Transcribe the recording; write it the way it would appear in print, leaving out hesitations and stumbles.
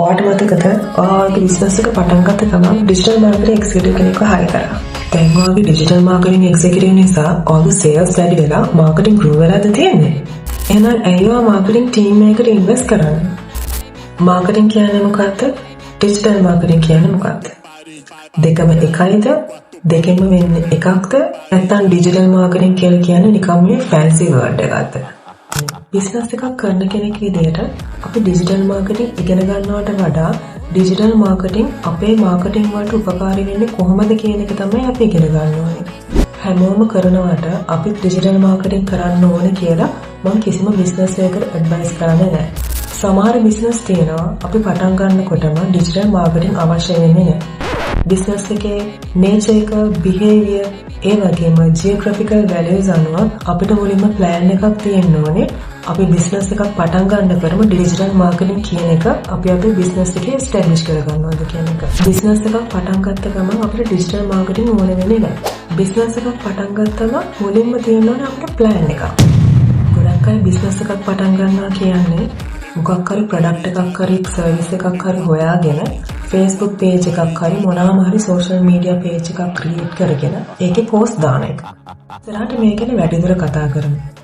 ඔයාට මතකද ඔයාගේ බිස්නස් එක පටන් ගත්ත ගමන් ඩිජිටල් මාකටිං එක්සිකියුටිව් කෙනෙක්ව හයර් කරා? දැන් ඔයාගේ ඩිජිටල් මාකටිං එක්සිකියුටිව් නිසා ඔයාගේ සේල්ස් වැඩි වෙලා මාකටිං ග්‍රෝ වෙලාද තියෙන්නේ? එහෙනම් ඇයි ඔයා මාකටිං ටීම් එකකට ඉන්වෙස්ට් කරන්නේ? මාකටිං කියන්නේ මොකක්ද? ඩිජිටල් මාකටිං කියන්නේ මොකක්ද? දෙකම එකයිද? දෙකෙන්ම වෙන්නේ එකක්ද? නැත්නම් ඩිජිටල් මාකටිං කියලා කියන්නේ නිකම් මේ ෆැන්සි වර්ඩ් එකක්ද? බිස්නස් එකක් කරන කෙනෙක් විදියට අපි ඩිජිටල් මාකටිං ඉගෙන ගන්නවට වඩා ඩිජිටල් මාකටිං අපේ මාකටිං වලට උපකාරී වෙන්නේ කොහොමද කියන එක තමයි අපි ඉගෙන ගන්න ඕනේ. හැමෝම කරනවට අපිත් ඩිජිටල් මාකටිං කරන්න ඕනේ කියලා මං කිසිම බිස්නස් එකකට ඇඩ්වයිස් කරන්නේ නැහැ. සමහර බිස්නස් තියෙනවා අපි පටන් ගන්නකොටම ඩිජිටල් මාකටිං අවශ්‍ය වෙන්නේ නැහැ. බිස්නස් එකේ නේචර් එක, බිහේවියර්, ඒ වගේම ජියෝග්‍රැෆිකල් වැලියුස් අනුව අපිට මුලින්ම ප්ලෑන් එකක් තියෙන්න ඕනේ. අපි බිස්නස් එකක් පටන් ගන්නකොටම ඩිජිටල් මාකටිං කියන එක අපි අපේ බිස්නස් එකේ එස්ටැබ්ලිෂ් කරගන්නවද කියන එක. බිස්නස් එකක් පටන් ගත්ත ගමන් අපිට ඩිජිටල් මාකටිං ඕන වෙන්නේ නැහැ. බිස්නස් එකක් පටන් ගත්තම මුලින්ම තියෙන්න ඕනේ අපිට ප්ලෑන් එකක්. ගොඩක් අය බිස්නස් එකක් පටන් ගන්නවා කියන්නේ මොකක් හරි ප්‍රොඩක්ට් එකක් හරි සර්විස් එකක් හරි හොයාගෙන Facebook page එකක් හරි මොනවාම හරි සෝෂල් මීඩියා පේජ් එකක් ක්‍රියේට් කරගෙන ඒකේ පෝස්ට් දාන එක. ඉස්සරහට මේ ගැන වැඩිදුර කතා කරමු.